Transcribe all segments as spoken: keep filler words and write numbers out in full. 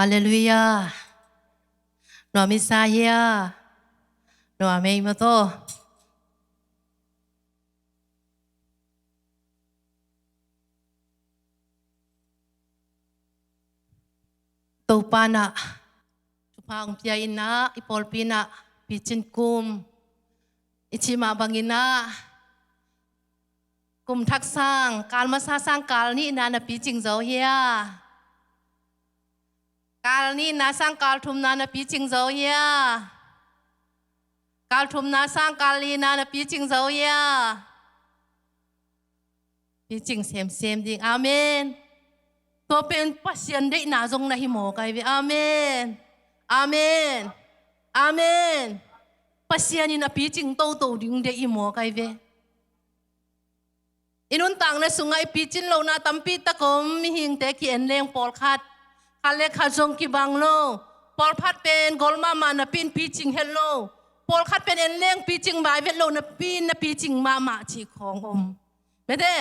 Halleluiah. Nuam i sa hia? Nuam ei maw taw. Topa in ah thupha hong pia in ah, i pawlpi in ah picin kum i cih mah bangin ah, kum thak sang, kal masa sang kal nihna na picing zo hia? Kal nihna sang kal thumna na picing zo hia? Kal thumna sang kal lina na picing zo hia? Picing semsem ding. Amen. Tua pen Pasian deihna zong na hi mawk ai ve. Amen. Amen. Amen. Pasian in a picing toto ding deih hi mawk ai ve. I nuntakna sungah i picin lohna tampi tak om, mihingte ki-en leng pawlkhat, khat le khat zong kibang lo. Pawlkhat pen gol mahmah napi in picing het lo. Pawlkhat pen en leng picing bai vet lo napi in na picing mahmah cih khawng om. Mete,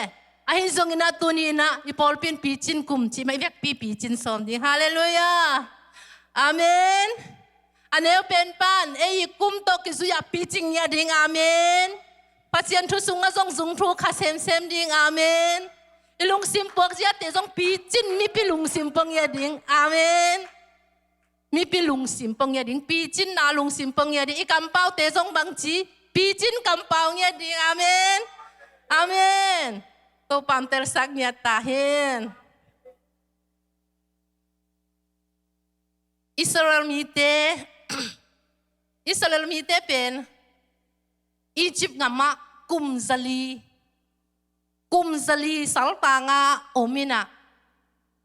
ahi zongin ah tuni in ah i pawlpi in picin kum cih mah i vekpi picin sawm ding. Halleluiah. Amen. A neu pen pan ei i kum tawh kizui-ah picing ngiat ding. Amen. Pasian thu sungah zong zung thu kha semsem ding. Amen. I lungsim puak ziate zong picin mipi lungsim pua ngiat ding. Amen. Mipi lungsim pua ngiat ding, picinna lungsim pua ngiat ding. I kampaute zong bangci, picin kampau ngiat ding. Amen. Amen. Topa in telsak ngiat ta hen. Israel mite, Israel mite pen Egypt gamah kum zali, kum zali saltangah om in ah,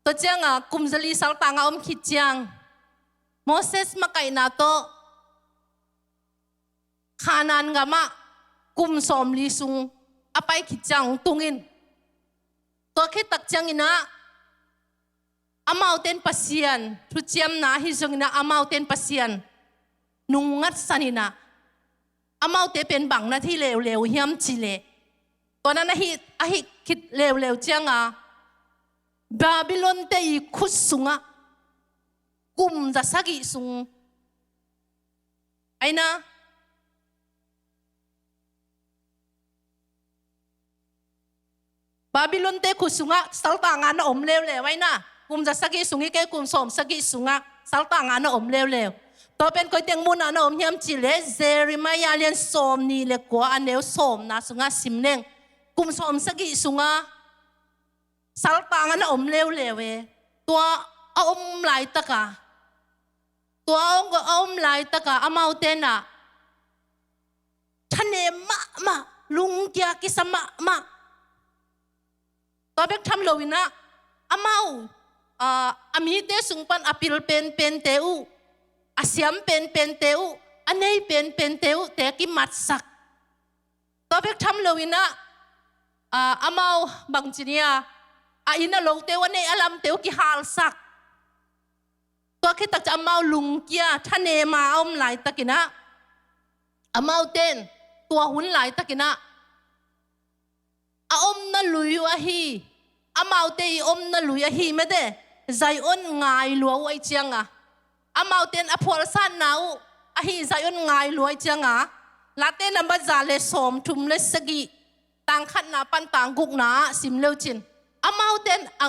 tua ciangah kum zali saltangah om khit ciang Moses makaihna tawh Kanaan gamah kum sawmli sung a pai khit ciang hong tung in, tua khit tak ciangin ah amaute in Pasian thuciamna ahi zongin ah, amaute in Pasian nungngatsan in ah, amaute pen bang na hi leuleu hiam cih leh, tua na na hi, a hi khit leuleu ciangah Babylon-te i khut sungah kum za sagih sung, ai na, Babylon-te khut sungah saltangah na om leuleu ai na. Kum za sagih sung hi kei, kum sawm sagih sungah saltangah na om leuleu. Tua pen koi teng munah na om hiam cih leh, Jeremiah lian sawmnih le kua, a neu sawmna sungah sim leng, kum sawm sagih sungah saltangah na om leuleu e. Tua a om laitaka, tua a om, a om laitaka amaute in ah thanem mahmah, lungkia kisa mahmah. Tua bek tham loin ah amau, ah, a mite sung pan a pil penpente uh, a siam penpente uh, a nei penpente uhte kimatsak. Tua bek tham loin ah, ah, amau bangci ni a, a inn a lote uh, a neih a lamte uh kihalsak. Tua khit tak ciang amau lungkia, thanem a om laitakin ah, amaute in tua hun laitakin ah a omna lui uh ahi, amaute i omna lui ahi mete, Zion ngai lua uh ahih ciangah, amaute in a phualsatna uh ahi Zion ngai lua ahih ciangah, Late nambat za le sawmthum le sagih, tang khatna pan tang gukna ah sim le uh cin, amaute in a,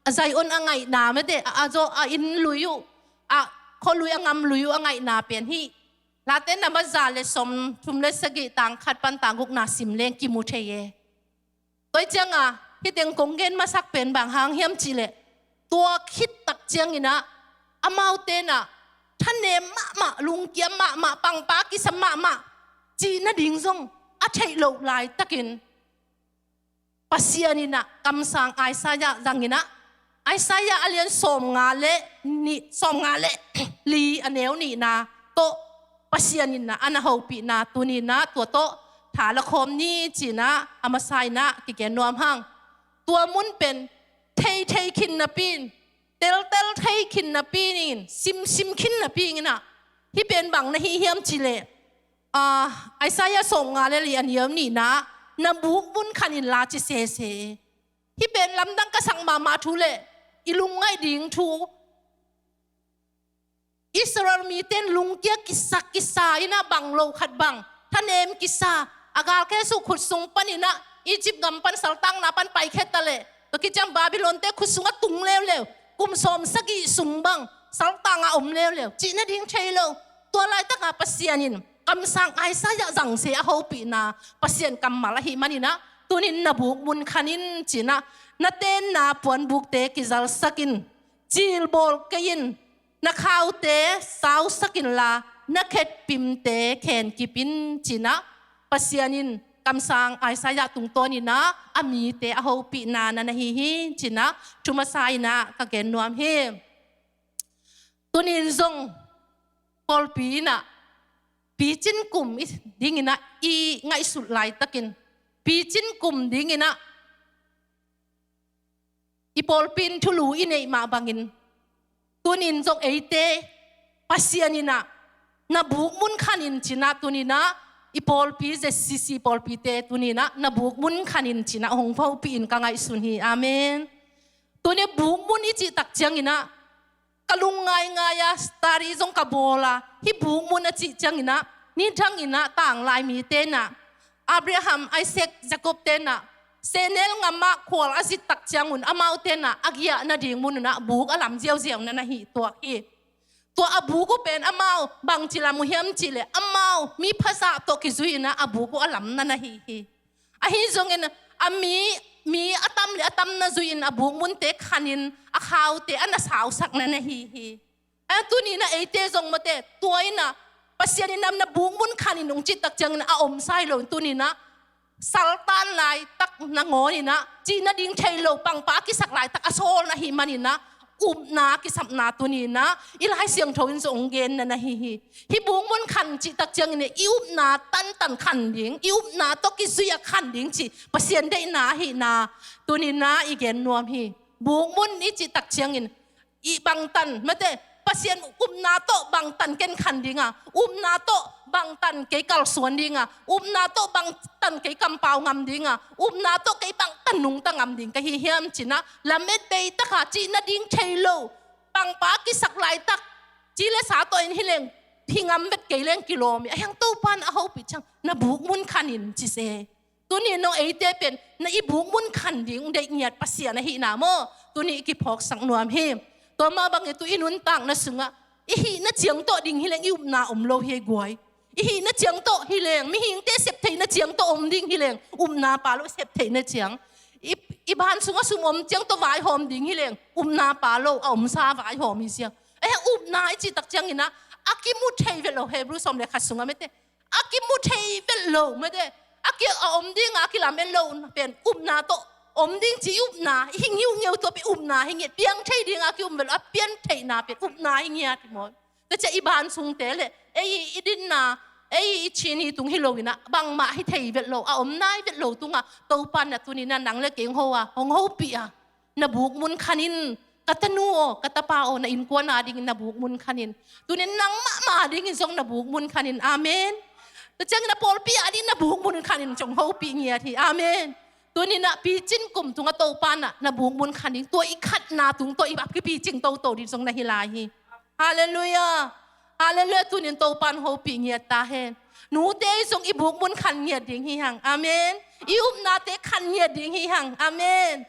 a Zion a ngaihna mete, a, a zaw, a inn lui uh, a khualui, a ngam lui uh a ngaihna pen hih Late nambat za le sawmthum le sagih, tang khat pan tang gukna sim leng kimu thei e. Tua ahih ciangah hih teng kong gen masak pen bang hang hiam cih leh, tua khit tak ciangin ah amaute in ah thanem mahmah, lungkia mahmah, pangpa kisa mahmah cih nading zong a theih loh laitakin, Pasian in ah kamsang Isaiah zangin ah, Isaiah a lian sawmnga le nih, sawmnga le li, a neu nihna tawh Pasian in ah a na hopihna tuni in ah tua tawh tha la khawm ni ci-in ah a masa in ah kigen nuam hang. Tua mun pen thei thei khin napi in, teltel thei khin napi in, simsim khin napi in ah, hih pen bang na hi hiam cih leh, ah, Isaiah sawmnga le li, a neu nihna, na buk mun khan inla ci sese. Hih pen lamdang ka sak mahmah thu le i lungngaih ding thu, Israel mite in lungkia kisak kisa in ah bang lo khat bang thanem kisa, a galkhe sung khut sung panin ah Egypt gam pan saltanna pan paikhia ta leh, tua kiciam Babylon-te khut sungah tung leuleu, kum sawm sagih sung bang saltang ah om leuleu, cih nading thei lo. Tua laitaka Pasian in kamsang Isaiah zangse a hopihna Pasian kammal ahih manin ah, tunin na bukmun khan in ci-in ah, na tenna puanbukte kizalsak in, cilbawl kei in, na khaute sausak inla, na khetpimte khenkip in ci-in ah, Pasian in kamsang Isaiah tungtawnin ah a mite a hopihna na na hi hi ci-in ah thu masa in ah ka gen nuam hi. Tunin zong pawlpi in ah picin kum i dingin ah i ngaihsut laitakin, picin kum dingin ah i pawlpi in thulu i neih mah bangin, tunin zong eite Pasian in ah na bukmun khan in ci-in ah, tunin ah i pawlpi Z C C pawlpite tunin ah na bukmun khan in ci-in ah hong hopih in ka ngaihsun hi. Amen. Tuni bukmun i cih tak ciangin ah ka lung ngaingai a, study zong ka bawl a, hih bukmun a cih ciangin ah, nidangin ah tanglai mite in ah, Abraham, Isaac, Jacob-te in ah sehnel ngamah khual a zit tak ciangun amaute in ah a giah nading mun un ah buk a lam ziauziau na na hi tuak hi. Tua a buk uh pen amau bangci lam uh hiam cih leh, amau mi phazah tawh kizui in ah a buk uh a lam na na hi hi. Ahi zongin a mi, mi a tam le a tam na zui-in a bukmunte khanin a khaute a na sausak na na hi hi. A tunin ah eite zong mate, tua in ah Pasian in ah na bukmun khan in hong cih tak ciangin a omsa hi lo, tunin ah saltan laitak nangawn in ah cih nading thei lo pangpa a kisak laitak a sawl na hih manin ah upna kisapna tunin ah i Lai Siangtho in zong hong gen na na hi hi. Hih bukmun khan cih tak ciangin i upna tantan khan ding, i upna tawh kizui a khan ding cih Pasian deihna ahihna tunin ah i gen nuam hi. Bukmun i cih tak ciangin i bangtan mate, Pasian upna tawh bangtan ken khan ding a, upna tawh bangtan kei kalsuan ding a, upna tawh bangtan kei kampau ngam ding a, upna tawh kei bangtan nungta ngam ding ka hi hiam ci-in ah lamet bei taka cih nading thei lo pangpa kisak laitak, ci le sa tawh in hi leng, hi ngam vet kei leng kilawm hi. Ahi hang Topa in a hopih ciang na bukmun khan in ci se. Tuni nong eite pen na i bukmun khan ding deih ngiat Pasian ahihna maw, tuni i kiphawksak nuam hi. Tua mah bangin tu i nuntakna sungah i hihna ciang tawh ding hi leng i upna om lo hi guai. I hihna ciang tawh hi leng, mihingte sep theihna ciang tawh om ding hi leng upna pha lo, sep theihna ciang. I, i ban sungah sum om ciang tawh vaihawm ding hi leng upna pha lo, a omsa vaihawm hi ciang. Ahi hang upna i cih tak ciangin ah a kimu thei vet lo, Hebrew sawm le khat sungah mate, a kimu thei vet lo mate, a ki, a om ding a kilamen lo pen upna tawh om ding ci, i upna, i hi ngiungeu tua pen upna hi ngiat, piang thei ding a ki-um vet lo, a pian theihna pen upna hi ngiat hi maw. Tua ciang i ban sungte le ei i dinna, ei i chin hi tung hi lo in ah bangmah hi thei vet lo, a om nai vet lo tungah Topa in ah tunin ah nang le kei hong ho a, hong hopih a, na bukmun khan in, ka tanu aw, ka tapa aw, na innkuan a dingin na bukmun khan in. Tunin nang mahmah a dingin zong na bukmun khan in. Amen. Tua ciangin a pawlpi a dingin na bukmun khan in zong hopih ngiat hi. Amen. Tunin ah picin kum tungah Topa in ah na bukmun khan ding, tua i khatna tung tawh i bap kipicing toto ding zong na hi lai hi. Halleluiah. Halleluiah. Tunin Topa in hopih ngiat ta hen. Nute zong i bukmun khan ngiat ding hi hang. Amen. I upnate khan ngiat ding hi hang. Amen.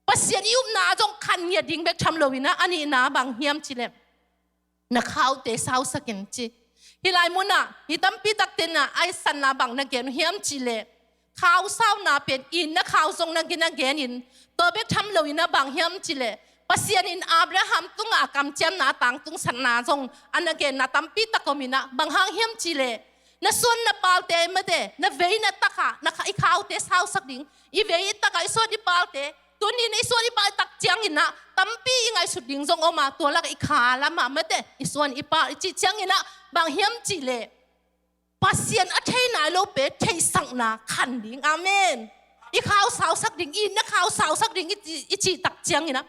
Pasian i upna zong khan ngiat ding bek tham lo in ah, a nihna bang hiam cih leh, na khaute sausak in ci. Hih lai munah hih tampi takte in ah a sanna bang na gen uh hiam cih leh, khau sauna pen itna khau zong na gen, na gen in, tua bek tham lo in ah bang hiam cih leh, Pasian in Abraham tungah a kamciamna a tangtungsatna zong a na genna tampi tak om in ah, bang hang hiam cih leh, na suan na palte mate, na vei na takah na kha, i khaute sausak ding, i vei i takah i suan i palte, tuni in i suan i pal tak ciangin ah tampi i ngaihsut ding zong om a, tua lakah i kha lamah mate, i suan i pal i cih ciangin ah bang hiam cih leh, Pasian a thei nai lo pen theihsakna khan ding. Amen. I khau sausak ding, itna khau sausak ding i ci, i cih tak ciangin ah,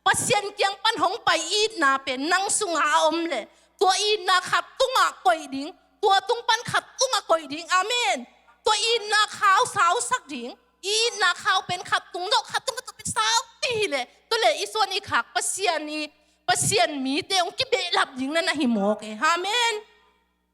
Pasian kiang pan hong pai itna pen nang sungah a om leh, tua itna khat tungah koih ding, tua tung pan khat tungah koih ding. Amen. Tua itna khau sausak ding, i itna khau pen khat tung zawh, khat tung zawh pen sau ti hi leh, tua leh i suan i khak Pasian i Pasian mite hong kibehlap ding na na hi mawk e. Amen.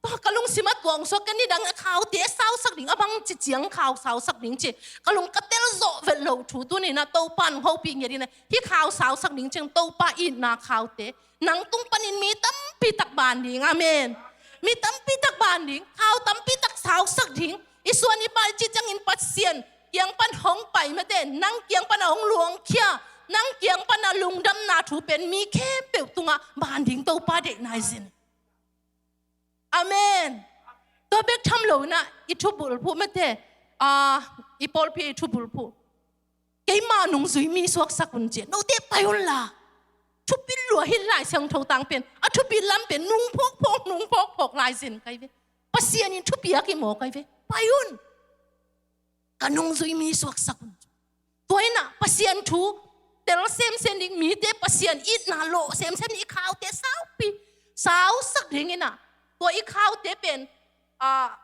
Tua ka lungsim ah tua hong suak, ka nidang a khaute a sausak ding, a bang ci ciang khau sausak ding ci. Ka lung ka tel zawh vet lo thu tuni-in ah Topa in hong hopih ngiat in ah, hih khau sausak ding ciang Topa itna khaute nang tung panin mi tampi tak ban ding. Amen. Mi tampi tak ban ding, khau tampi tak sausak ding. I suan i pai ci ciangin Pasian kiang pan hong pai mate, nang kiang pan a hong luangkhia, nang kiang pan a lungdamna thu pen mi khempeuh tungah ban ding Topa deihna hi zen. Amen. Tua bek tham lo-in ah i thubulphuh mate, ah, i pawlpi i thubulphuh. Keima nungzui mi suaksak un ci. Note pai un la. Thupil lua hi. Lai Siangtho tang pen, a thupil lam pen nung phawkphawk, nung phawkphawk lai zen kai ve. Pasian in thupiak hi maw kai ve. Pai un. Ka nungzui mi suaksak un. Tua in ah Pasian thu tel semsem ding, mite Pasian itna lawh semsem ding, i khaute saupi, sausak ding in ah, tua i khaute pen, ah,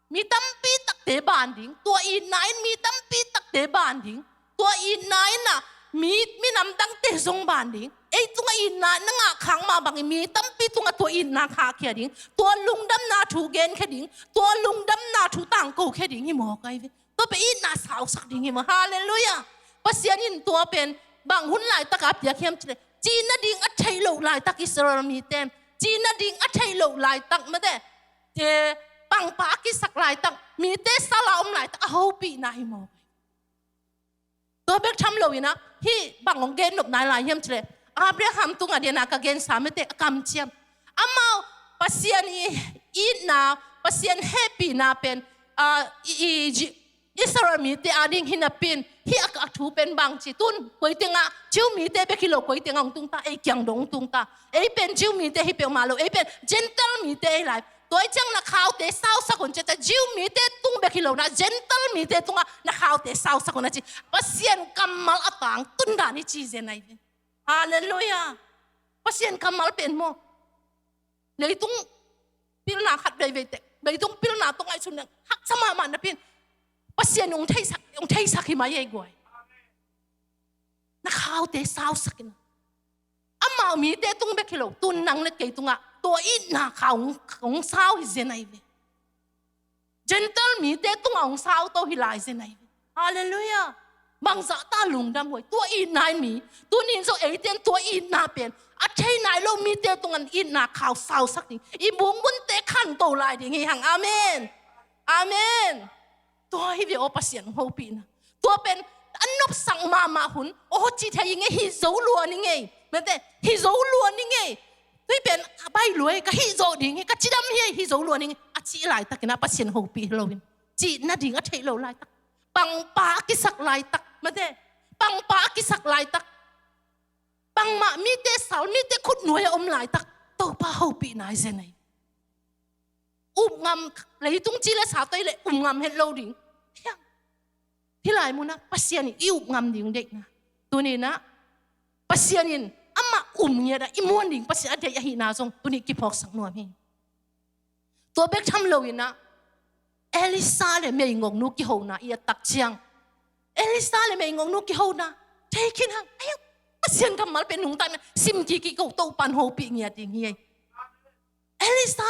mi tampi takte ban ding, tua itna in mi tampi takte ban ding, tua itna in ah mi, minam dangte zong ban ding. Ei tungah itna na ngah khak mah bangin mi tampi tungah tua itna khahkhia ding, tua lungdamna thu genkhia ding, tua lungdamna thu tangkokhia ding hi maw kai ve. Tua pen itna sausak ding hi maw. Halleluiah. Pasian in tua pen bang hun laitak a piak hiam cih leh, cih nading a theih loh laitak Israel mite, cih nading a theih loh laitak mate, pangpa a kisak laitak, mite sal a om laitak a hopihna hi maw. Tua bek tham lo-in ah hih bang hong gen nop nai lai hiam cih leh, Abraham tungah diana ka gensa mate, a kamciam. Amau Pasian i itna, Pasian hehpihna pen, ah, i, i, Ji-, Israel mite ading hi napi-in, hih a, a thu pen bang ci, tun koi tengah, Jew mite bek hi lo, koi tengah hong tung ta, ei kiang dong hong tung ta. Ei pen Jew mite hi peuhmah lo, ei pen Gentile mite hi lai. Tua hi ciang na khaute sausak un ci ta, Jew mite tung bek hi lo-in ah Gentile mite tungah na khaute sausak un a ci. Pasian kammal a tangtun dan hi ci zen ahi ve. Halleluiah. Pasian kammal pen maw. Leitung pilna khat veivei tek, leitung pilna tawh ngaihsun leng haksa mahmah napi-in, Pasian hong theisak, hong theisak hi mai ei guai. Na khaute sausak in. Amau mite tung bek hi lo, tun nang le kei tungah tua itna khau hong, hong sau hi zen ahi ve. Gentile mite tungah hong sau to hi lai zen ahi ve. Halleluiah. Bangzah ta lungdam huai, tua itna in mi. Tuni-in zong eite in tua itna pen a thei nai lo mite tungah itna khau sausak ding, i bungbunte khanto lai ding hi hang. Amen. Amen. Tua hi ve aw Pasian hopihna. Tua pen a nopsak mahmah hun, aw, ci thei ing ei, hi zo lua ning ei. Mate, hi zo lua ning ei. Tui pen a bai lua ei, ka hih zawh ding hi, ka cidam hi ei, hi zo lua ning ei, a cih laitakin ah Pasian hopih hi loin, cih nading a theih loh laitak, pangpa a kisak laitak, mate, pangpa a kisak laitak, bangmah mite sal, mite khutnuai a om laitak, Topa hopihna hi zen ahi. Upngam, leitung ci le sa tawh i leh upngam het lo ding. Hiang. Hih lai munah Pasian in i upngam ding deihna. Tuni-in ah Pasian in amah um ngiat ah i muan ding Pasian a deih ahihna zong tuni kiphawksak nuam hi. Tua bek tham lo-in ah Elisha le meingoknu kihona i et tak ciang, Elisha le meingoknu kihona thei khin hang. Ai, Pasian kammal pen nungta in ah sim kik kik ko, Topa'n hopih ngiat ding hi ei. Elisha,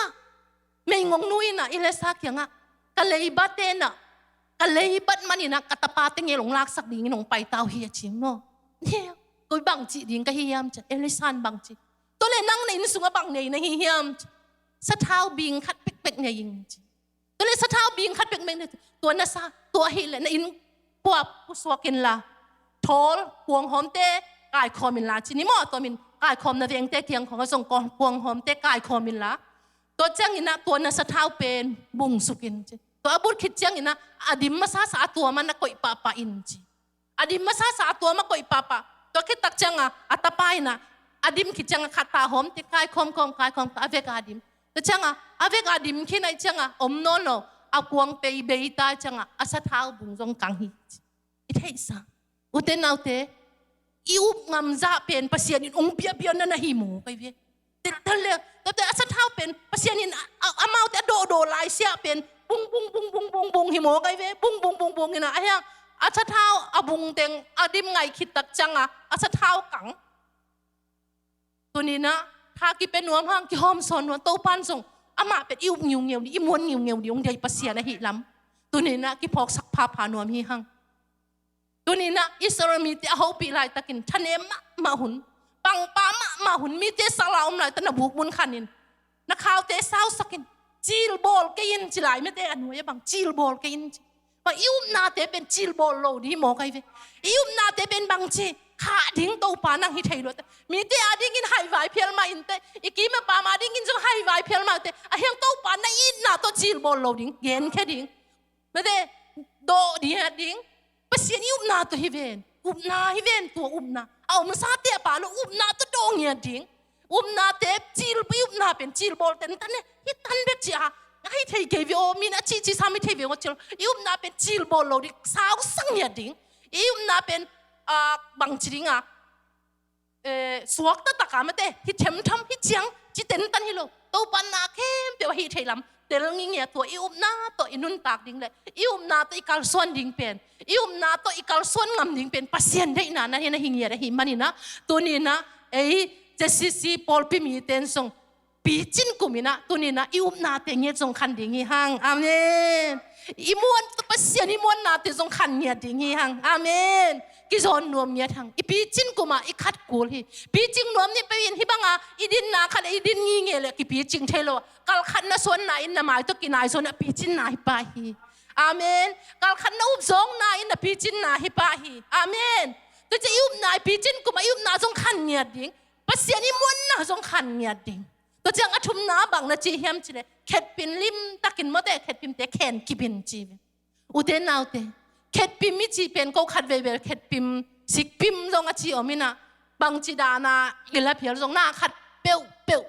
meingoknu in ah Elisha kiangah, ka leiba ten ah, ka leibat man in ah ka tapate ngel hong laksak dingin hong pai ta uh hi a ci maw. Koi bang cih ding ka hi hiam ci-a, Elisha in bang ci. Tua leh nang na inn sungah bang nei na hi hiam ci. Sathau bing khat pekpek nei ing ci. Tua leh sathau bing khat pekpek nei, tua na sa, tua hi leh na inn kua pusuak inla, thawl kuanghawmte kaikhawm inla ci ni maw. Tua min kaikhawmna vengte kiang khawng ah zong kuang, kuanghawmte kaikhawm inla. Tua ciangin ah tua na sathau pen bungsuk in ci. Tua a but khit ciangin ah a dim masasa a tua man a koih pahpah in ci. A dim masasa a tua mah koih pahpah. Tua khit tak ciangah a tapa in ah a dim khit ciangah khat ta hawm te, kaikhawm khawm, kaikhawm khawm, a vek a dim. Tua ciangah a vek a dim khin ahih ciangah om nawn lo, a kuang pei bei ta ciangah a sathau bung zong kang hi. I theihsa. Ute naute, i up ngam zah pen Pasian in hong piapia na na hi maw, kai ve. Tel, tel le, tua teh a sathau pen Pasian in a, a, amaute a dawhdawh laisiah pen bung, bung, bung hi maw, kai ve. Bung, bung, bung, bung hi na, a hiang a sathau a bung teng a dim ngai khit tak ciangah a sathau kang. Tuni-in ah tha kipia nuam hang, kihawmsawn nuam, Topa'n zong amah pen i up ngiungeu ding, i muan ngiungeu ding hong deih Pasian ahih lam tuni-in ah kiphawksak phapha nuam hi hang. Tuni-in ah Israel mite a hopih laitakin thanem mahmah hun, pangpa mahmah hun, mite sala om laitak na buk mun khanin, na khaute sausakin, cilbawl kei in ci lai, mite a nuai-ah bang, cilbawl kei in ci. Bang, i upnate pen cilbawl lo ding hi mawk ai ve. I upnate pen bangci khah ding Topa nang hi thei lo. Mite adingin haivai phial mah inteh, i kim i pam adingin zong haivai phial mah inteh, a hiang Topa na itna tawh cilbawl lo ding, genkhia ding. Mate, dawh ding, hiat ding. Pasian i upna tawh hi ven. Upna hi ven, tua upna. A omsate a pha lo upna tawh dawh ngiat ding. Upnate cil, i upna pen cilbawl tentan e. Hi tan bek ci a, a hi thei kei ve aw, min a cihcih sam hi thei ve aw cil. I upna pen cilbawl lo ding, sausak ngiat ding. I upna pen, ah, bangci ding a, eh, suakta tak a, mate, hi themtham, hi ciang ci tentan hi lo. Topa na khempeuh a hih theih lam tel ngingia, tua i upna tawh i nuntak ding le i upna tawh i kalsuan ding pen, i upna tawh i kalsuan ngam ding pen Pasian deihna na hi, na hi ngiat ahih manin ah, tuni-in ah ei J C C pawlpi mite in zong picin kumin ah, tuni-in ah i upnate ngiat zong khan ding hi hang. Amen. I muan, Pasian i muannate zong khan ngiat ding hi hang. Amen. Kizawn nuam ngiat hang. I picin kum ah i khat kul hi. Picing nuam ni peuh in, hih bang a i dinna khat le i din nginge le kipicing thei lo. Kal khat na suanna in na mai tawh kinai zawh na picinna hi pah hi. Amen. Kal khat na up zawkna in na picinna hi pah hi. Amen. Tua ciang i upna, i picin kum ah i upna zong khan ngiat ding. Pasian i muanna zong khan ngiat ding. Tua ciang a thumna bang na ci hiam cih leh, khetpim limtakin, mate, khetpimte khen kip in ci ve. Ute naute, khetpim i cih pen ko khat veivei khetpim, sikpim zong a ci om in ah, bangci dan a i la phial zong na khat peuhpeuh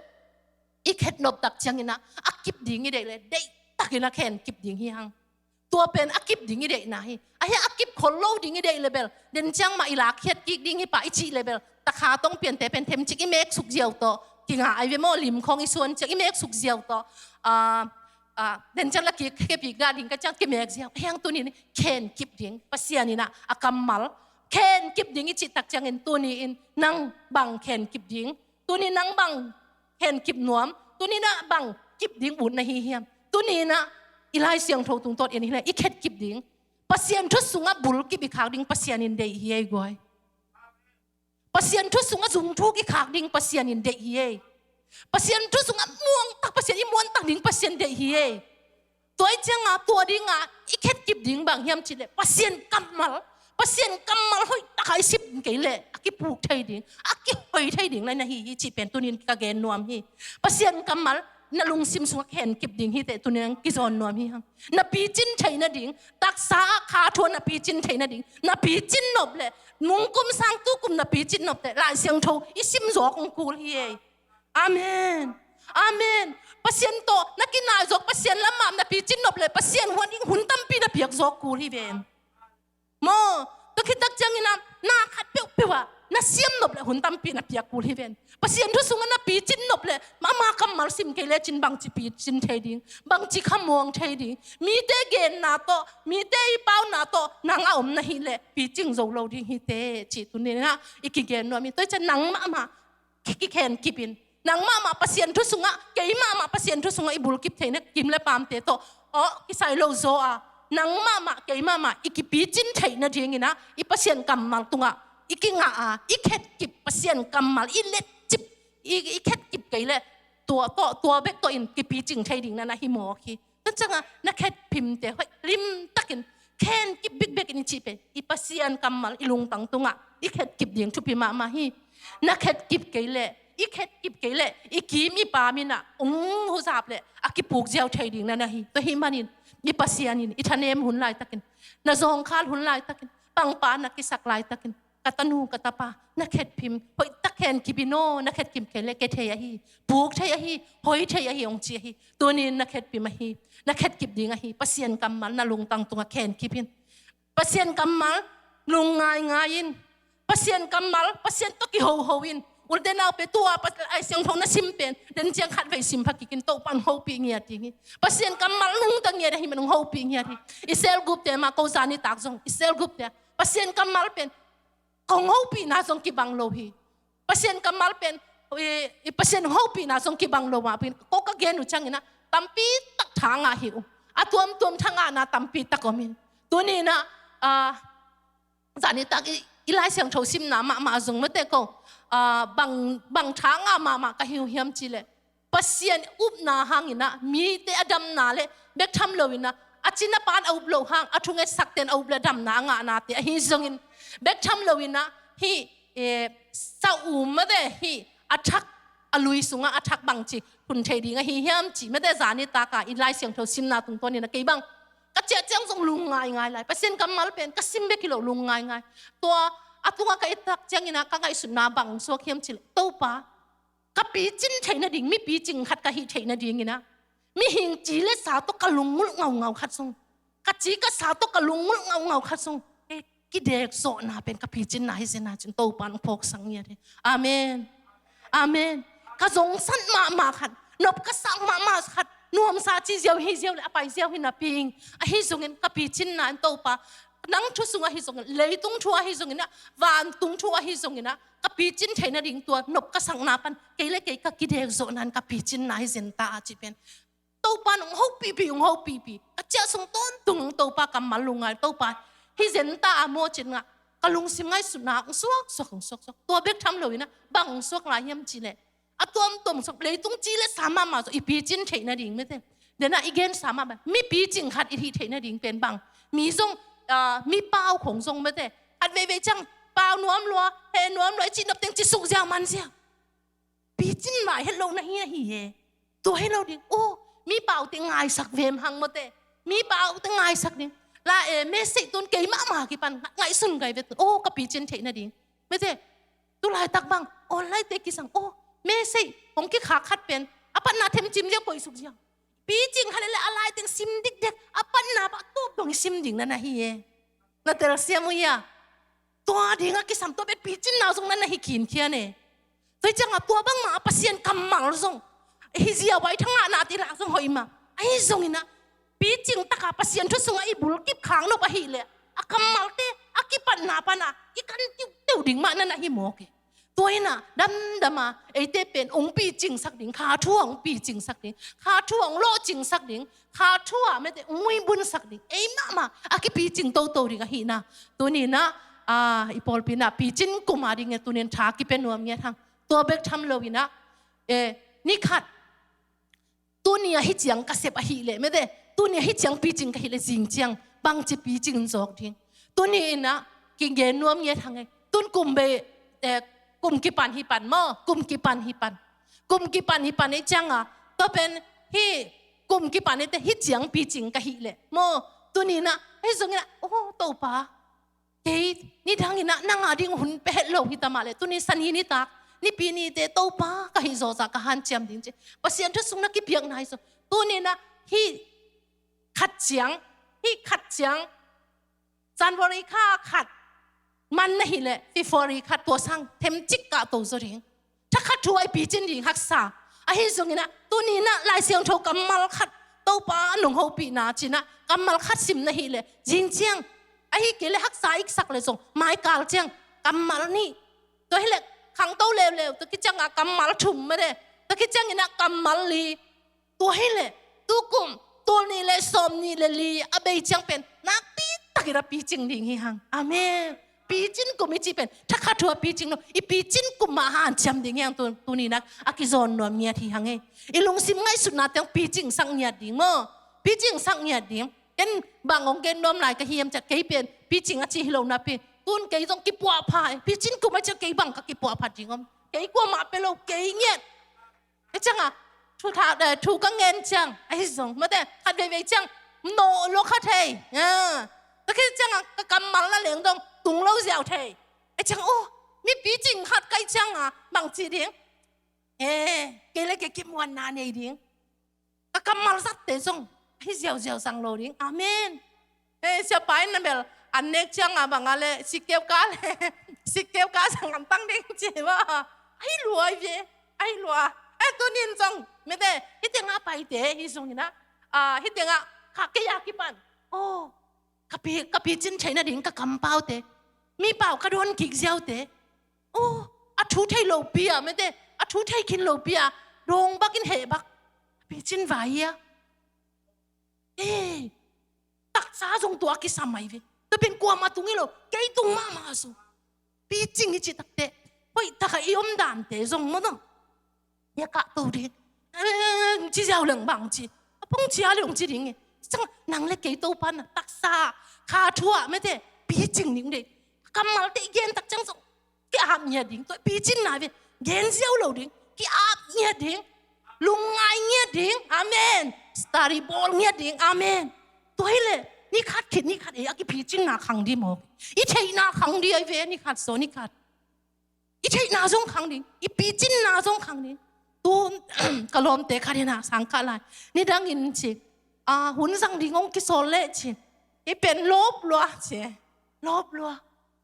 i khetnop tak ciangin ah, a kip ding i deih le deihtakin a khen kip ding hi hang. Tua pen a kip ding i deihna hi. A hia a kip khol lo ding i deih le bel, den ciang mah i lakkhiat kik ding hi pah i cih le bel, takha tawh piante pen themcik i meksuk ziau tawh kinga ai ve maw, lim khawng i suan ciang i meksuk ziau tawh, ah, ah, den ciang la kik, kepik dah ding ka ciang kimek ziau. A hiang tuni-in khen kip ding, Pasian in ah a kammal khen kip ding i cih tak ciangin tuni-in nang bang khen kip ding? Tuni nang bang khen kip nuam? Tuni-in ah bang kip ding ut na hi hiam? Tuni-in ah i Lai Siangtho tungtawn en hi leh i khet kip ding. Pasian thu sungah bul kip i khak ding Pasian in deih hi ei guai. Pasian thu sungah zungthuk i khak ding Pasian in deih hi ei. Pasian thu sungah muangtak, Pasian i muantak ding Pasian deih hi ei. Tua i cianga, tua dinga i khet kip ding bang hiam cih leh Pasian kammal, Pasian kammal hoihtak a i sim kei leh a kipuk thei ding, a kihoi thei ding lai na hi hi cih pen tuni-in ka gen nuam hi. Pasian kammal na lungsim sungah khen kip ding hi teh tuni-in kizawn nuam hi hang. Na picin theih nading, taksa ah kha thu ah na picin theih nading, na picin nop leh, nungkum sang tukum na picin nop teh Lai Siangtho i sim zawk hong kul hi ei. Amen. Amen. Pasian tawh na kinai zawk, Pasian lamah na picin nop leh Pasian huan in hun tampi na piak zawk kul hi ven. Maw, tua khit tak ciangin ah na khat peuhpeuh ah na siam nop leh hun tampi na piak kul hi ven. Pasian thu sungah na picin nop leh ama kammal sim kei lecin bangci picin thei ding, bangci khamuang thei ding. Mite genna tawh, mite i pauna tawh nang a om na hih leh picing zo lo ding hi teh cih tuni-in ah i kigen nuam hi. Tua i ciang nang mahmah ki, kikhen kip in. Nang mahmah Pasian thu sungah, kei mahmah Pasian thu sungah i bulkip theihna kim le pamte tawh aw kisai lo zaw a, nang mahmah, kei mahmah i kipicin theih nadingin ah i Pasian kammal tungah i kingah a, i khet kip Pasian kammal i letcip, i, i khet kip kei leh tua, tua, tua bek tawh in kipicing thei ding na na hi mawk hi. Tua cianga na khetpimte hoih limtakin khen kip bikbekin i cih pen i Pasian kammal i lungtang tungah i khet kip ding thupi mahmah hi. Na khet kip kei leh, i khet kip kei leh i kim i pam in ah hong huzap leh a kipuk ziau thei ding na na hi. Tua ahih manin i Pasian in i thanem hun laitakin, na zawngkhal hun laitakin, pangpa na kisak laitakin, ka tanu ka tapa, na khetpim hoihtak khen kip in aw, na khet kip kei leh ke thei ahi, puk thei ahi, hoi thei ahi hong ci ahi. Tuni-in na khetpim ahi, na khet kip ding ahi. Pasian kammal na lungtang tungah khen kip in. Pasian kammal lungngaingai in. Pasian kammal, Pasian tawh kihoho in. Ute naute, tua Lai Siangtho na sim pen den ciang khatvei sim pha kik in, Topa'n hong hopih ngiat ding hi. Pasian kammal nungta ngiat ahih manin hong hopih ngiat hi. I cell group-te mah, ko zan nitak zong i cell group-te Pasian kammal pen kong hopihna zong kibang lo hi. Pasian kammal pen i, i Pasian hopihna zong kibang lo mah bangin ko ka gen uh ciangin ah tampi tak tha ngah hi uh. A tuamtuam tha ngahna tampi tak om in. Tuni in ah, ah, zani tak i, i Lai Siangtho simna mahmah zong mate ko, ah, bang, bang tha ngah mahmah ka hi uh hiam cih leh Pasian upna hangin ah mite a damna le bek tham lo in ah a cina pan a up loh hang a thungetsak ten a up le damna a ngahnate ahi zongin bek tham lo in ah hih, eh, sa um mate hih a thak a lui sungah a thak bangci hun thei ding ahi hiam cih mate zani tak a i Lai Siangtho simna tungtawn in ah kei bang ka ciah ciang zong lungngai ngai lai. Pasian kammal pen ka sim bek hi lo lungngai ngai. Tua a tungah ka et tak ciangin ah ka ngaihsutna bang suak hiam cih leh Topa ka picin theih nading, mi picing khat ka hih theih nadingin ah mihing ci le sa tawh ka lungngulh ngaungau khat zong, ka ci ka sa tawh ka lungngulh ngaungau khat zong, eh, kidek zawhna pen ka picinna hi zen a cin Topa in phawksak ngiat hi. Amen. Amen. Ka zongsan mahmah khat, nop ka sak mahmah khat, nuamsa ci ziau hi ziau le a pai ziau hi napi ing. Ahi zongin ka picinna in Topa, nang thu sung ahi zongin, leitung thu ahi zongin ah, vantung thu ahi zongin ah ka picin theih nading tua nop ka sakna pan kei le kei ka kidek zawhna in ka picinna hi zen ta a cih pen Topa in hong hopihpih, hong hopihpih. Ka ciah sung tawntung Topa kammal lungngai Topa hi zen ta a maw cin ngah ka lungsim ngaihsutna hong suaksuak, hong suaksuak. Tua bek tham lo in ah bang hong suak lai hiam cih leh a tuamtuam suak leitung ci le sa mahmah zong i picin theih nading mate. Den ah i gensa mahmah mi picing khat i hih theih nading pen bang mi zong, ah, mi pau khong zong mate. Khat veivei ciang pau nuam lua, he nuam lua i cih nop teng ci suk ziau man ziau. Picin mah het lo na hi ahi he. Tua hi lo ding. Oh, mi paute ngaisak vem hang mate. Mi paute ngaisak ding. La e, message tun kei mahmah kipan ngaihsun gai ve tun. Oh, ka picin theih nading. Mate, tu laitak bang online te kisang. Oh, message hong kikhak khat pen a patna themcim ziau koih suk ziau. Picing khat le a lai teng sim dikdek. A patna pah tup dong i sim ding na na hi e. Na telsiam uh ia. Tua ding a kisam tua bek picinna zong na na hi khinkhian e. Tua hi ciangah tua bangmah a Pasian kammal zong hi ziau a i tha ngahnate lah zong hoih mah. Ahi zongin ah picing taka Pasian thu sungah i bul kip khak nop ahih leh a kammalte a kipatna pana i kan tiuhteuh ding mah na na hi mawk e. Tua in ah damdam a eite pen hong picingsak ding, kha thu ah hong picingsak ding, kha thu ah hong lawhcingsak ding, kha thu ah mete hong muibunsak ding, ei mahmah a kipicing toto ding ahihna. Tuni in ah, ah, i pawlpi in ah picin kum a ding e, tuni in tha kipia nuam ngiat hang. Tua bek tham lo in ah, eh, ni khat tuni a hi ciang ka sep ahih leh mete, tuni a hi ciang picing ka hih leh zing ciang bangci picing zawk ding. Tuni in ah kigen nuam ngiat hang e. Tun kum bei, eh, kum kipan hi pan maw, kum kipan hi pan. Kum kipan hi pan i ciangah tua pen hi kum kipan hi te hi ciang picing ka hih leh maw. Tuni in ah hi zongin ah, oh, Topa, kei nidang in ah nang a ding hun pia het lo hi ta mah leh tuni sani nitak, nipi nite Topa ka hih zawzah ka hanciam ding ci Pasian thu sung na kipiakna hi zong. Tuni in ah hi khat ciang, hi khat ciang January kha khat man na hih leh February khat tua sang themcik kahto zaw ding. Thakhat thu a i picin ding haksa. Ahi zongin ah tuni in ah Lai Siangtho kammal khat Topa nong hopihna ci in ah kammal khat sim na hih leh zing ciang ahi kei leh haksa iksak leh zong maikal ciang kammal nih. Tua hi leh khangto leuleu tua kiciangah kammal thum mete. Tua kiciangin ah kammal li. Tua hi leh tukum tul nih le sawm nih le li a bei ciang pen nakpi takin a picing ding hi hang. Amen. Picin kum i cih pen thakhat thu a picing lo, i picin kum mah hanciam ding hi hang. Tu, tuni in ah a kizawn nuam ngiat hi hang e. I lungsim ngaihsutna teng picingsak ngiat ding maw. Picingsak ngiat ding. Ken bang hong gen nuam lai ka hiam ciah kei pen picing a ci hi lo napi tun kei zong kipuahpha e. Picin kum a ciah kei bang ka kipuahpha ding om. Kei kuamah pia lo, kei ngiat. Hi ciangah thu tha, eh, thu ka ngen ciang ahi zong mate khat veivei ciang no lo kha thei. Ah. Tua khit ciangah ka kammal na leng dong tung lo ziau thei. Hi ciang, oh, mi picing khat ka hih ciangah bangci ding. Eh, kei le kei kimuanna nei ding. Ka kammal zatte zong ahi ziauziau zang lo ding. Amen. Eh, siapa in na bel an nek ciangah bangah le sikkeu ka le sikkeu ka zang an tang ding ci maw. Ahi lua hi ve. Ahi lua. Eh, tuni in zong mete hi tengah paite hi zongin ah, ah, hi tengah kha kei a kipan, oh, ka pi, ka picin theih nading ka kampaute, mi pau ka dawn kik ziaute, oh, a thu thei lopi ah mete a thu thei khin lo pi a, dawng bak in heh bak. Picin vai hi a. Ei, taksa zong tua kisam ahi ve. Tua pen kuamah tung hi lo, kei tung mahmah zong. Picing i cih takteh, hoih takah i omdante zong maw no. Nia kah to ding. Eh, ci ziau leng bang ci. A pong cia leng ci ding e. Ciang nang le kei Topa na taksa, kha thu ah mete, picing ding dei. Kammalte i gen tak ciang zong ki-ap ngiat ding. Tua picin na ve. Gen ziau lo ding. Ki-ap ngiat ding. Lungngai ngiat ding. Amen. Study bawl ngiat ding. Amen. Tua hi le, ni khat khit ni khat ei a kipicin na khang ding maw. I theih na khang ding ahi ve, ni khat so ni khat. I theihna zong khang ding, i picinna zong khang ding. Tu, ka lawmte khat in a sang kha lai. Nidangin ci, a, hun zang ding hong kisawl leh ci. I pen lawp lua ci. Lawp lua.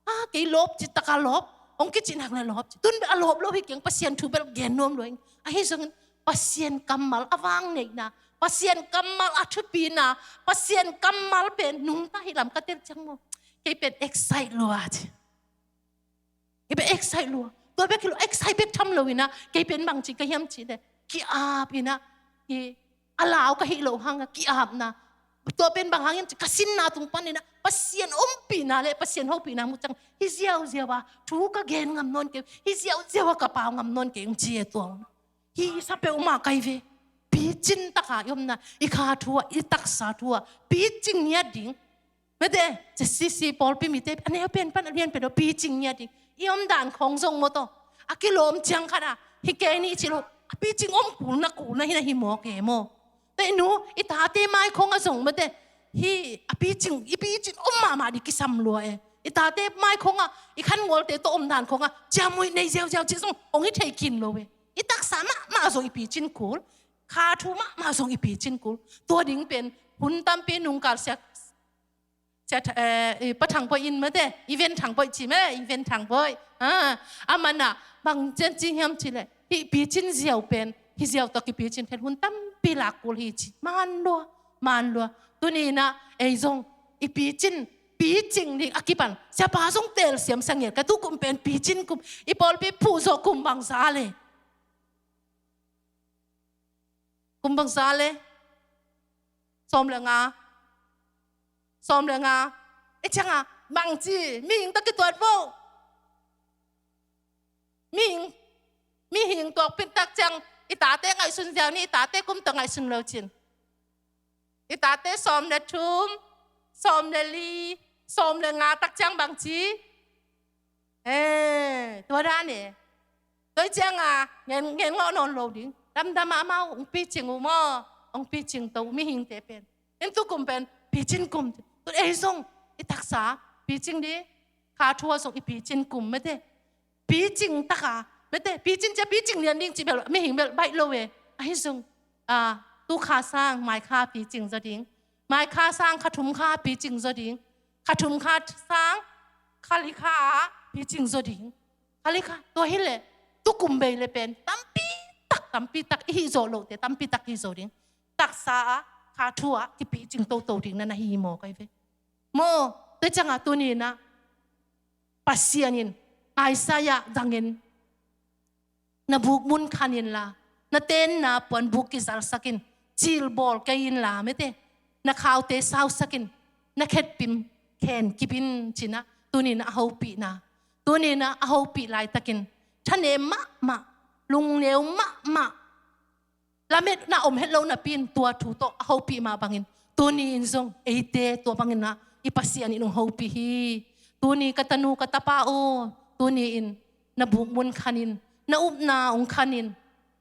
A, kei lawp ci taka lawp. Hong kici nak le lawp ci. Tun bel a lawp lawp hi keng Pasian thu bel gen nuam lua ing. Ahi zongin Pasian kammal a vang neihna. Pasian kammal a thupina. Pasian kammal pen nungta hi lam ka tel ciang maw. Kei pen excite lua ci. Kei pen excite lua. Tua bek hi lo, excite bek tham lo ina, kei pen bangci ka hiam ci le. Ki-ap ina, i a lau ka hi lo hanga, ki-apna. Tua pen bang hang hiam ci, ka sinna tung pan ina, Pasian ompihna le, Pasian hopihna mu ciang, hi ziauziau a, thu ka gen ngam nawn kei, hi ziauziau a ka pau ngam nawn kei, ung ci e tua. Hi sa peuhmah kai ve. Picin taka i omna, i kha thu ah, i taksa thu ah, picing ngiat ding. Mete, C C pawlpi mite, a neu pen pan a lian pen lo, picing ngiat ding. I omdan khong zong maw tawh. A kilawm ciang khat a, hi kei ni ci lo, a picing om kulna kulna hi na hi maw kei maw. Te nu, i tate mai khong a zong mete, hi a picing, i picin om mahmah ding kisam lua e. I tate mai khong a, i khan ngualte tawh omdan khong a, ciamui nei ziauziau ci zong, hong hi thei khin lo e. I taksa mahmah zong i picin kul, kha thu mahmah zong i picin kul. Tua ding pen, hun tampi nungkal siak, Cia, eh, eh, Pa Thang Poi in mate, Event Thang Poi ci mate, Event Thang Poi. Ah, a man a, bang cian ci hiam ci le, hih picin ziau pen, hih ziau tawh kipicin thei hun tampi lak kul hi ci. Man lua, man lua. Tuni na, ei zong, i picin, picing ding a kipan. Siapa zong telsiam sa ngiat, ka tu kum pen picin kum, i pawlpi phuh zawh kum bangza le. Kum bangza le. Sawm le nga. Sawm le nga. E cianga, bangci, mihing tawh kituat vo. Mihing, mihing tuak pin tak ciang, i tate ngaihsun ziau ni, i tate kum tawh ngaihsun lo cin. I tate sawm le thum, sawm le li, sawm le nga tak ciang bangci. Eh, tua dan e. Tua cianga, ngen, ngen ngawh nawn lo ding. Damdam a amau, ong picing uh maw, ong picing to uh mihingte pen. In tu kum pen, picin kum. Tu ei zong, i taksa, picing ding, kha thu ah zong i picin kum mate. Picing taka, mate, picin cia picing lian ding ci bel, mihing bel baih lo e. Ahi zong, ah, tu kha sang, mai kha picing zaw ding. Mai kha sang, kha thum kha picing zaw ding. Kha thum kha sang, kha li kha picing zaw ding. Kha li kha, tua hi le, tu kum bei le pen, tampi tak, tampi tak, i hi zaw lo te, tampi tak hi zaw ding. Taksa a, kha thu a, kipicing toto ding na na hi maw kai ve. Maw, te cianga tuni na, Pasian in, Isaiah zangin, na buk mun khan inla, na tenna puan buk kizalsak in, cil bawl kei inla, mete, na khaute sausak in, na khetpim khen kip in cina, tuni na a hopihna, tuni na a hopih laitakin, thane mahmah, lungneu mahmah, lametna om het lo napi in tua thu tawh a hopih mah bangin, tuni in zong eite tua bangin ah i Pasian in ong hopih hi. Tuni ka tanu ka tapa aw, tuni in na buk mun khan in, na upna ong khan in,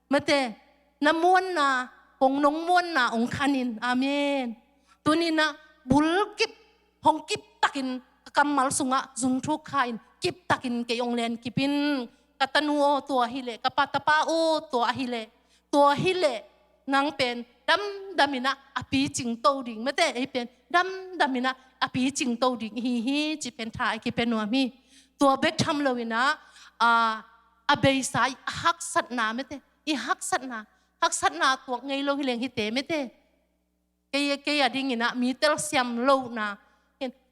mate, na muanna, kong nong muanna ong khan in. Amen. Tuni na bulkip, hong kip takin ka kammal sungah zungthuk kha in, kip takin kei ong len kip in, ka tanu aw tua hi leh, ka pa tapa aw tua hi leh, tua hi leh, nang pen damdam inah a picing to ding, mate, ei pen damdam inah a picing to ding hi hi, ci pen tha a kipe nuam hi. Tua bek tham lo inah, a, a beisa i haksatna, mate, i haksatna, haksatna tuak ngei lo hi leng hi te, mate. Kei, kei a ding inah mi telsiam lohna,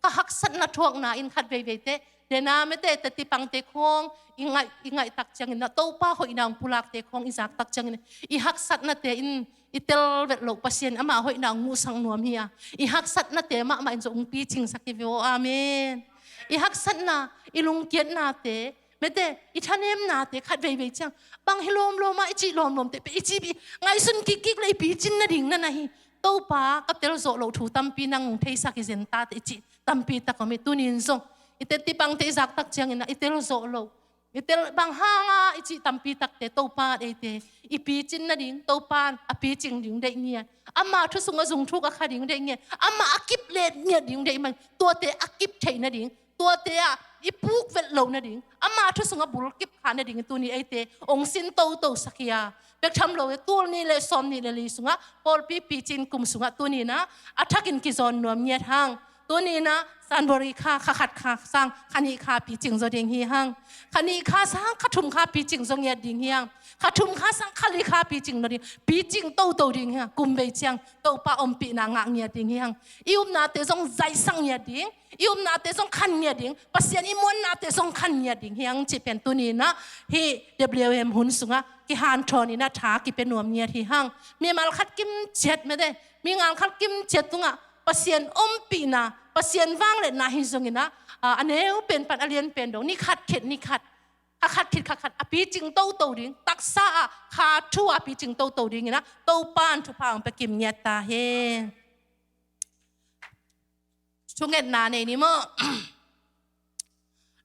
ka haksatna thuakna in khat veiveite Dena mete, teti pangte khawng i ngaih, i ngaih tak ciangin ah Topa hoihna hong pulakte khawng i zak tak ciangin ah i haksatnate in i tel vet loh Pasian amah hoihna hong muhsak nuam hi a, i haksatnate mahmah in zong hong picingsak hi ve aw. Amen. I haksatna, i lungkiatnate, mete, i thanemnate khat veivei ciang bang hi lawmlawm ah i cih lawmlawmte pen i cih, i ngaihsun kikkik le i picin nading na na hi. Topa, ka tel zawh loh thu tampi nang hong theisak hi zen ta teh i cih tampi tak om hi. Tuni in zong i teti pangte i zak tak ciangin ah i tel zawh loh, i tel bang hang a i cih tampi takte Topa deihte i picin nading, Topa in a picing ding deih ngiat, ama thu sungah zungthuk a kha ding deih ngiat, ama a kip let ngiat ding deih man, tuate a kip theih nading, tuate ah i puk vet loh nading, ama thu sungah bulkip kha nading tuni eite hong sin toto sak hi a. Bek tham lo e, tul nih le sawm nih le li sungah pawlpi picin kum sungah tuni in ah a thakin kizawn nuam ngiat hang. Tuni in ah January kha, kha khat kha sang, kha nih kha picing zaw ding hi hang. Kha nih kha sang, kha thum kha picing zaw ngiat ding hi hang. Kha thum kha sang, kha li kha picing zaw ding, picing toto ding hi hang. Kum vei ciang Topa ompihna ngah ngiat ding hi hang. I upnate zong zaihsak ngiat ding, i upnate zong khan ngiat ding, Pasian i muannate zong khan ngiat ding hi hang cih pen tuni in ah hih W M hun sungah kihanthawn in ah tha kipia nuam ngiat hi hang. Mimal khat kimciat, mete, mimal khat kimciat tungah Pasian ompihna, Pasian vangliatna hi zongin ah, a, a neu pen pan a lian pen dong, ni khat khit ni khat, kha khat khit kha khat a picing toto ding, taksa ah kha thu a picing toto dingin ah Topa in thupha hong pia kim ngiat ta hen. Thungetna nei ni maw?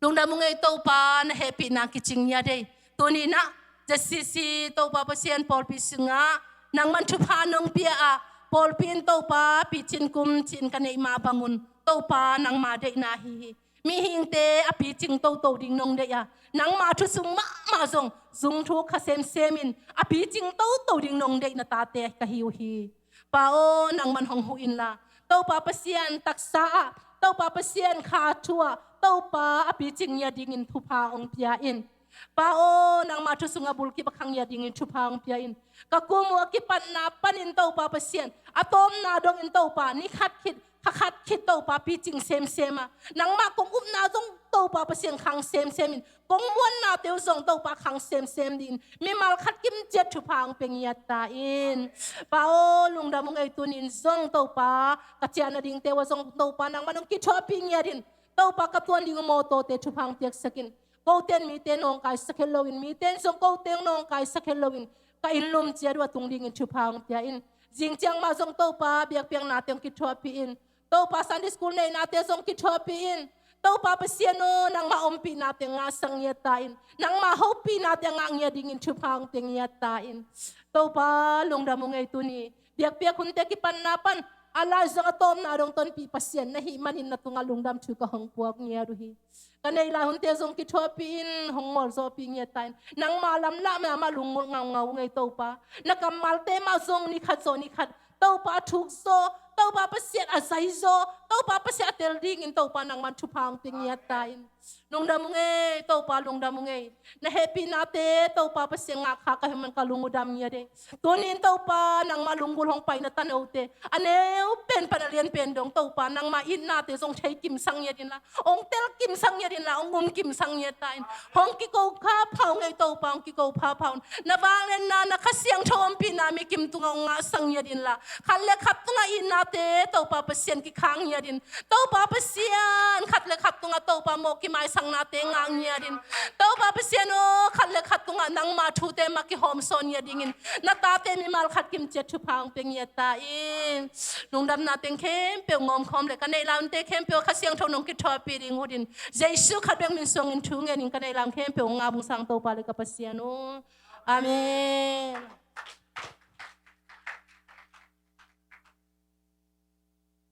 Lungdam ung ei Topa, na hehpihna kicing ngiat ei. Tuni in ah Z C C Topa Pasian pawlpi sungah nangman thupha nong pia a, pawlpi in Topa picin kum cin ka neih mah bangun Topa nangma deihna hi hi. Mihingte a picing toto ding nong deih a, nangma thu sung mahmah zong zungthuk kha semsem in a picing toto ding nong deih na tate ka hi uh hi. Pa aw, nangman hong huh inla, Topa Pasian taksa ah, Topa Pasian kha thu ah Topa a picing ngiat dingin thupha hong pia in. Pa aw, nangma thu sungah bulkip a kha ngiat dingin thupha hong pia in. Ka kum uh a kipatna panin Topa Pasian, a tawpna dongin Topa, ni khat khit kha khat khit Topa picing semsem a, nangmah kong upna zong Topa Pasian khang semsem in, kong muannate uh zong Topa khang semsem dingin mimal khat kimciat thupha hong pia ngiat ta in. Pa aw, lungdam ung ei, tuni in zong Topa ka ciah nadingte uh ah zong Topa nangman hong kithuahpih ngiat in. Topa, ka tuan ding uh mawtawte thupha hong piaksak in. Kote in mite nawngkaisak het loin, mite in zong kote hong nawngkaisak het loin, ka inn lum ciat uh a tung dingin thupha hong pia in. Zing ciang mah zong Topa biakpiaknate hong kithuahpih in. Topa Sunday school neihnate zong kithuahpih in. Topa Pasian aw, nangma ompihnate ngahsak ngiat ta in. Nangma hopihnate ngah ngiat dingin thupha hong pia ngiat ta in. Topa, lungdam ung ei, tuni biakpiak hunte kipatna pan a lai zong a tawpna dong tonpih Pasian na hih manin na tungah lungdam thu ka hong puak ngiat uh hi. Ka neih lai hunte zong kithuahpih in, hong mawlzawhpih ngiat ta in. Nangma lamlam ah amah lunggulh ngaungau ung ei Topa. Na kammalte mah zong ni khat zawh ni khat Topa thuk zaw, Topa Pasian a zai zaw, Topa Pasian a tel dingin Topa nangman thupha hong pia ngiat ta in. Lungdam ung ei Topa, lungdam ung ei. Na hehpihnate Topa Pasian ngah kha ka hih man ka lung uh dam ngiat ei. Tuni in Topa nangma lunggulh hong pai na tanote a neu pen pan a lian pen dong Topa nangma itnate zong thei kimsak ngiat inla, hong tel kimsak ngiat inla, hong um kimsak ngiat ta in. Hong kiko phapha ung ei Topa, hong kiko phapha un. Na vangliatna, na Kha Siangtho ompihna mikim tungah hong ngahsak ngiat inla, khat le khat tungah itnate Topa Pasian kikhang ngiat in. Topa Pasian, khat le khat tungah Topa mawh kimaisaknate ngah ngiat in. Topa Pasian aw, khat le khat tungah nangma thute mah kihawmsawn ngiat dingin na tate mimal khat kimciat thupha hong pia ngiat ta in. Lungdamna teng khempeuh ngawmkhawm le ka neih lai hunte khempeuh Kha Siangtho nong kithuahpih ding uh in, Jesu khat bek min suangin thu ngenin ka neih lai hun khempeuh hong ngap hong sang Topa le ka Pasian aw. Amen.